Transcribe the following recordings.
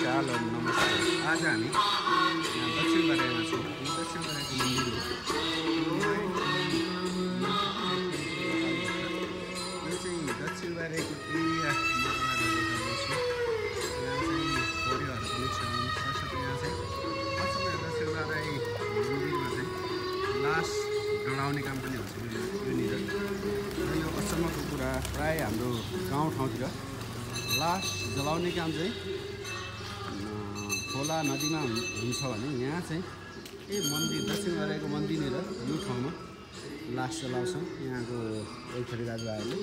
Shallow नमस्ते। आज हामी दक्षिण बाराईमा छौँ। दक्षिण बाराईको मन्दिर हो। यो चाहिँ दक्षिण बाराईको एरिया देखाउँदैछु। यहाँ चाहिँ परिवारहरू पनि छन्। साथसाथै यहाँ चाहिँ अचम्म दक्षिण बाराई मन्दिरमा चाहिँ लास डढाउने काम पनि हुन्छ यहाँनिर। र यो अचम्मको कुरा प्राय हाम्रो गाउँठाउँतिर लास जलाउने काम चाहिँ खोला नदीमा हुन्छ भने यहाँ चाहिँ मन्दिर दक्षिण बाराईको मन्दिरनिर यो ठाउँमा लास जलाउँछ यहाँको एकथरी दाजुभाइहरूले।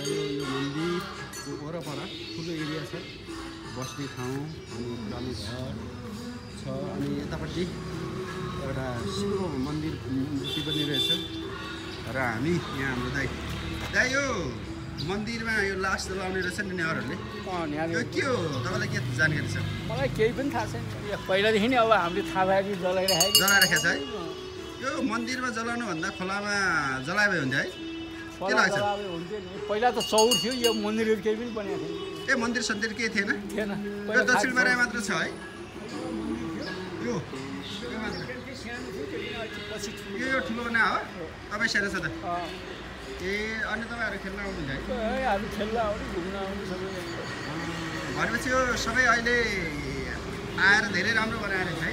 र यो मन्दिरको वरपर ठुलो एरिया छ, बस्ने ठाउँ अनि पुरानो घर छ। अनि यतापट्टि एउटा शिवको मन्दिर मूर्ति पनि रहेछ। र हामी यहाँ हाम्रो दाइ यो मन्दिरमा यो लास जलाउने रहेछ नि नेवारहरूले। यो के हो तपाईँलाई के जानकारी छ? मलाई केही पनि थाहा छैन। पहिलादेखि नै अब हामीले थाहा भएपछि जलाइराखेको छ है। यो मन्दिरमा जलाउनुभन्दा खोलामा जलाए भयो हुन्थ्यो है? के लाग्छ? पहिला त चौर थियो, यो मन्दिरहरू केही पनि बनेको थिएन। मन्दिर सन्दिर केही थिएन? थिएन। यो दक्षिण बाराई मात्र छ है? यो ठुलो बना हो? तपाईँ सानो छ त? अनि तपाईँहरू खेल्न आउनुहुन्छ है? हामी खेल्न आउने, घुम्न आउने सबै। भनेपछि यो सबै अहिले आएर धेरै राम्रो बनाएर है।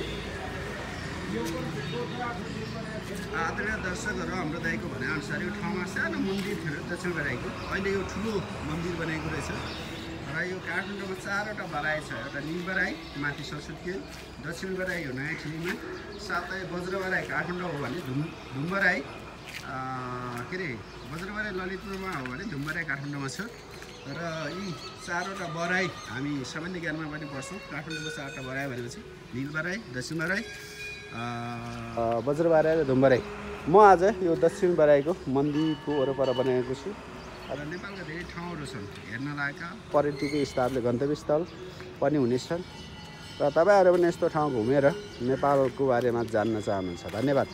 आदरणीय दर्शकहरू, हाम्रो दाइको भनाइअनुसार यो ठाउँमा सानो मन्दिर थियो दक्षिण बाराईको। अहिले यो ठुलो मन्दिर बनेको रहेछ। र यो काठमाडौँमा 4वटा बाराई छ। एउटा निल बाराई, माथि सरस्वती, दक्षिण बाराई हो नयाँ ठिलीमा, साथै बज्र बाराई काठमाडौँ हो भने धुम बाराई के अरे बज्र बाराई ललितपुरमा हो भने धुम बाराई काठमाडौँमा छ। र यी 4वटा बाराई हामी सामान्य ज्ञानमा पनि पढ्छौँ। काठमाडौँको 4वटा बाराई भनेपछि निल बाराई, दक्षिण बाराई, बज्र बाराई र धुम बाराई। म आज यो दक्षिण बाराईको मन्दिरको वरपर बनाएको छु। र नेपालका धेरै ठाउँहरू छन् हेर्न लायकका, पर्यटकीय स्थलले गन्तव्य स्थल पनि हुनेछन्। र तपाईँहरू पनि यस्तो ठाउँ घुमेर नेपालको बारेमा जान्न चाहनुहुन्छ। धन्यवाद।